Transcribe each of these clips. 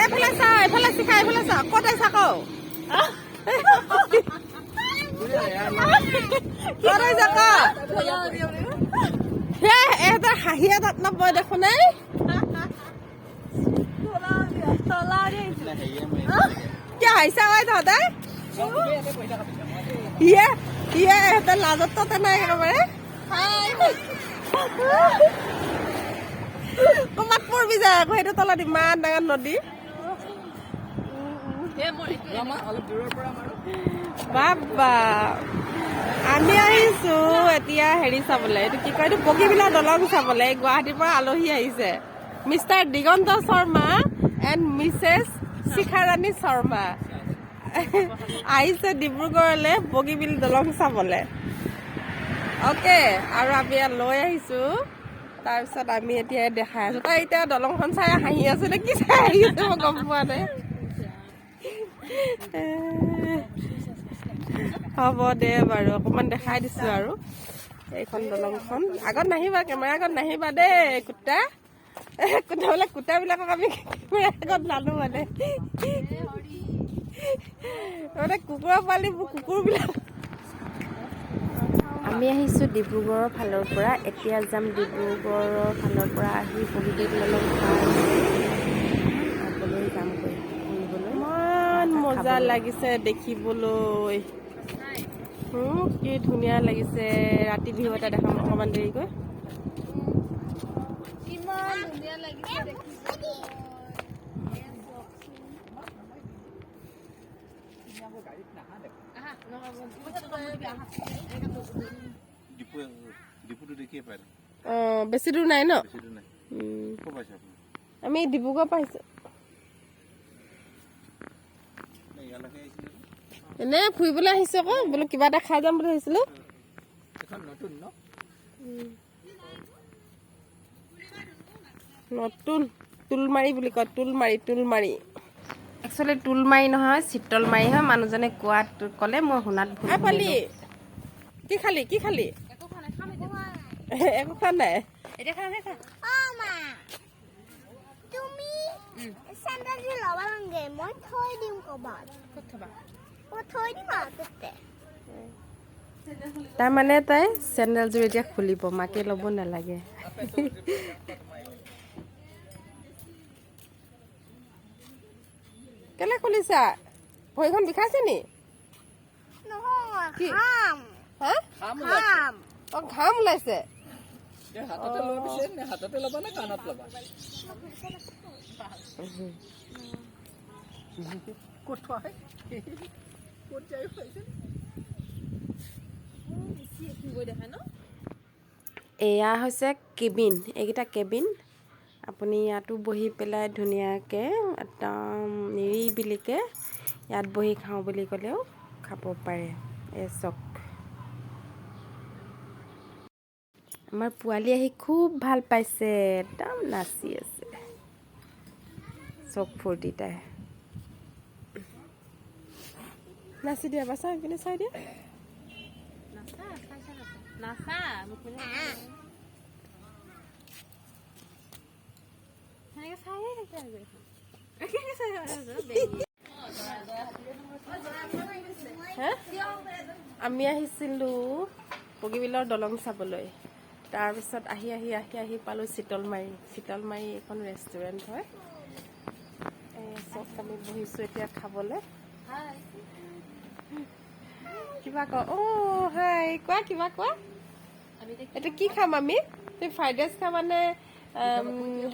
এইফালে চা, এইফালে শিখা, এইফালে চা, ক'ত আহিছা কওঁ, ক'ত আহিছা ক। হে, এহঁতৰ হাঁহি এটাত নাপায় দেখোন। এই কিয় হাঁহিছা ঐ তহঁতে? ইয়ে ইয়ে, এহঁতৰ লাজত ততে নাই একেবাৰে। ক'ৰবাত পৰিবি যায় আকৌ, সেইটো তলত ইমান ডাঙৰ নদী। বাবা, আমি আহিছো এতিয়া হেৰি চাবলৈ, এইটো কি কয়, এইটো বগীবিলৰ দলং চাবলৈ। গুৱাহাটীৰ পৰা আলহী আহিছে, mister Diganta Sharma and missus Shikharani Sharma আহিছে ডিব্ৰুগড়লৈ বগীবিল দলং চাবলৈ। অ'কে, আৰু আমি ইয়াত লৈ আহিছো। তাৰপিছত আমি এতিয়া দেখাই আছো। তাই এতিয়া দলংখন চাই হাঁহি আছে নে কি চাই হাঁহি আছে, মই গম পোৱা নাই। হ'ব দে বাৰু, অকণমান দেখাই দিছো আৰু এইখন দলংখন। আগত নাহিবা, কেমেৰা আগত নাহিবা দেই। কুত্তা কুত্তা বোলে, কুত্তাবিলাকক আমি কেমেৰা আগত নানো। মানে কুকুৰৰ পোৱালিবোৰ, কুকুৰবিলাক। আমি আহিছোঁ ডিব্ৰুগড়ৰ ফালৰ পৰা। এতিয়া যাম ডিব্ৰুগড়ৰ ফালৰ পৰা আহি বগীবিল দলং পাৰ হৈ আগলৈ যামগৈ ফুৰিবলৈ। ইমান মজা খাবলৈ। লাগিছে দেখিবলৈ। কি ধুনীয়া লাগিছে। ৰাতি বিহু এটা দেখাম অকণমান দেৰিকৈ। ইমান ধুনীয়া লাগিছে দেখিবলৈ। ডিপুটো দেখিয়ে পায়। অঁ, বেছি দূৰ নাই ন? বেছি দূৰ নাই। ক'ত পাইছে আপুনি? আমি ডিব্ৰুগড় পাইছোঁ। নে ইয়ালৈকে আহিছিলে? এনে ফুৰিবলৈ আহিছোঁ আকৌ, বোলো কিবা এটা খাই যাম বুলি ভাবিছিলোঁ। এখন নতুন ন? নতুন তুলমাৰি বুলি কয়, তুলমাৰি, তুলমাৰি। একচুৱেলি টোলমাৰি নহয়, চিতলমাৰি হয়। মানুহজনে কোৱাত ক'লে, মই শুনাত ভুল আই পালি, কি খালি, কি খালি? একো খোৱা নাই। অ মা, তুমি চেণ্ডেলযোৰ ল'ব লাগে, মই থৈ দিম ক'ৰবাত। মই থৈ দিম আৰু তাতে। তাৰমানে তাই চেণ্ডেলযোৰ এতিয়া খুলিব, মাকে ল'ব নালাগে। কেলে খুলিছা? ভৰিখন বিষাইছে নি? নহয়। কি? খাম। হা? খাম। অ, ঘাম ওলাইছে। হাততে লোৱা পিছে নে, হাততে ল'বা নে কাণত ল'বা? ক'ত থোৱা হয়, ক'ত যাই পাইছে? এয়া হৈছে কেবিন, এইকেইটা কেবিন। আপুনি ইয়াতো বহি পেলাই ধুনীয়াকৈ একদম নিৰিবিলিকৈ ইয়াত বহি খাওঁ বুলি ক'লেও খাব পাৰে। এই চক, আমাৰ পোৱালি আহি খুব ভাল পাইছে, একদম নাচি আছে, চব ফূৰ্তি তাই। নাচি দিয়া বা, চাই পিনে চাই দিয়া। হে, আমি আহিছিলোঁ বগীবিলৰ দলং চাবলৈ। তাৰপিছত আহি আহি আহি আহি পালোঁ চিতলমাৰি। চিতলমাৰি এখন ৰেষ্টুৰেণ্ট হয়। এই চব আমি বহিছোঁ এতিয়া খাবলৈ। কিবা ক। অ' হাই কোৱা, কিবা কোৱা। এইটো কি খাম আমি? তুমি ফ্ৰাইড ৰাইচ খাবা নে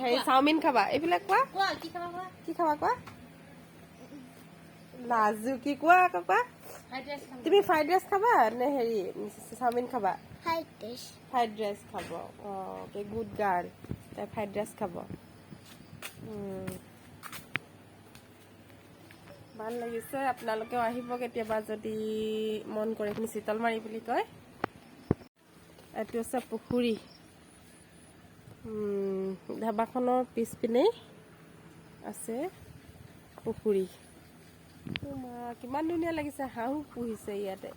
হেৰি চাওমিন খাবা? এইবিলাক কোৱা, কি খাবা কোৱা। লাজু কি কোৱা আকৌ, কোৱা। তুমি ফ্ৰাইড ৰাইচ খাবা নে হেৰি চাওমিন খাবা? Fried rice. ফ্ৰাইড ৰাইচ খাব। অঁ, অ'কে, গুড গাৰ্ল। তাই ফ্ৰাইড ৰাইচ খাব। ভাল লাগিছে। আপোনালোকেও আহিব কেতিয়াবা যদি মন কৰে। এইখিনি চিতলমাৰি বুলি কয়। এইটো হৈছে পুখুৰী। ধাবাখনৰ পিছপিনেই আছে পুখুৰী। অ' মা, কিমান ধুনীয়া লাগিছে। হাঁহো পুহিছে ইয়াতে।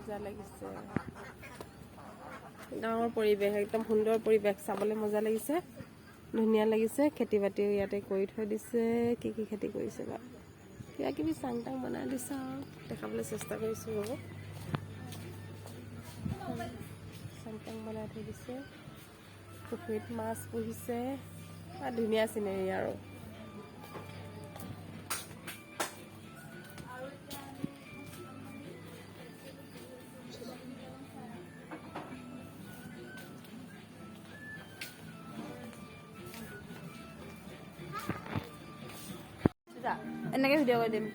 মজা লাগিছে। গাঁৱৰ পৰিৱেশ, একদম সুন্দৰ পৰিৱেশ, চাবলৈ মজা লাগিছে, ধুনীয়া লাগিছে। খেতি বাতিও ইয়াতে কৰি থৈ দিছে। কি কি খেতি কৰিছে বা কিবা কিবি চাং তাং বনাই দিছে আৰু দেখাবলৈ চেষ্টা কৰিছোঁ ৰ'ব। চাং তাং বনাই থৈ দিছে, পুখুৰীত মাছ পুহিছে, ধুনীয়া চিনেৰী আৰু। এনেকৈ ভিডিঅ' কৰি দিম।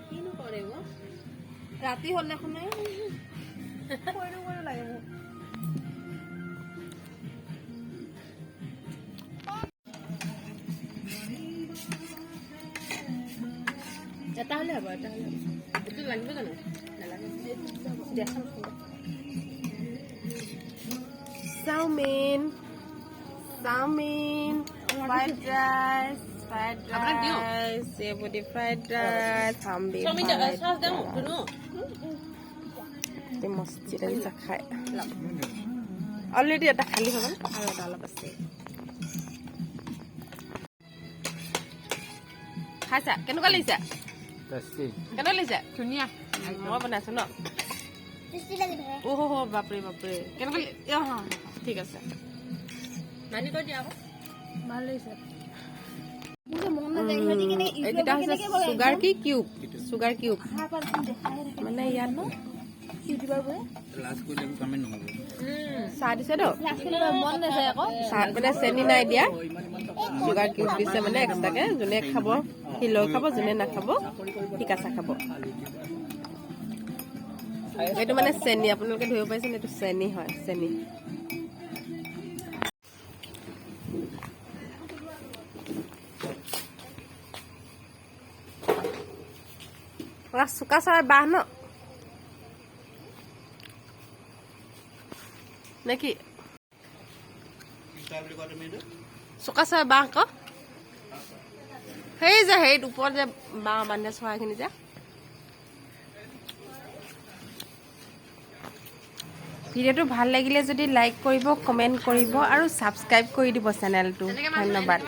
কিনো কৰে ৰাতি হ'ল দেখোন। লাগে মোক। এটা হ'লে হ'ব, এটা হ'লে হ'ব। এইটো লাগিব জানো? নালাগে। Chowmein, chowmein, fried rice, fried rice, এইবোৰ ফ্ৰাইড ৰাইচ, হাম্বি মস্তি লাগিছে খাই। অলৰেডি এটা খালী হৈ গ'ল আৰু এটা অলপ আছে। খাইছা? কেনেকুৱা লাগিছে? কেনেকুৱা লাগিছে? ধুনীয়া। মই বনাইছো ন। অ' বাপৰে বাপৰে, কেনেকুৱা? ঠিক আছে, ভাল লাগিছে। এইকেইটা হৈছে চুগাৰ কি কিউব, চুগাৰ কিউব মানে ইয়াত চাহ দিছে তো, চাহ মানে চেনি নাই দিয়া, চুগাৰ কিউব দিছে মানে এক্সট্ৰাকে। যোনে খাব সি লৈ খাব, যোনে নাখাব সি কাঁচা খাব। এইটো মানে চেনি, আপোনালোকে ধৰিব পাৰিছে, এইটো চেনি হয়, চেনি। চুকা চৰাই বাঁহ ন নেকি? চুকা চৰাই বাঁহ ক, সেই যে হেৰিত ওপৰত যে বাঁহ বান্ধে চৰাইখিনি যে। ভিডিঅ'টো ভাল লাগিলে যদি লাইক কৰিব, কমেণ্ট কৰিব আৰু ছাবস্ক্ৰাইব কৰি দিব চেনেলটো। ধন্যবাদ।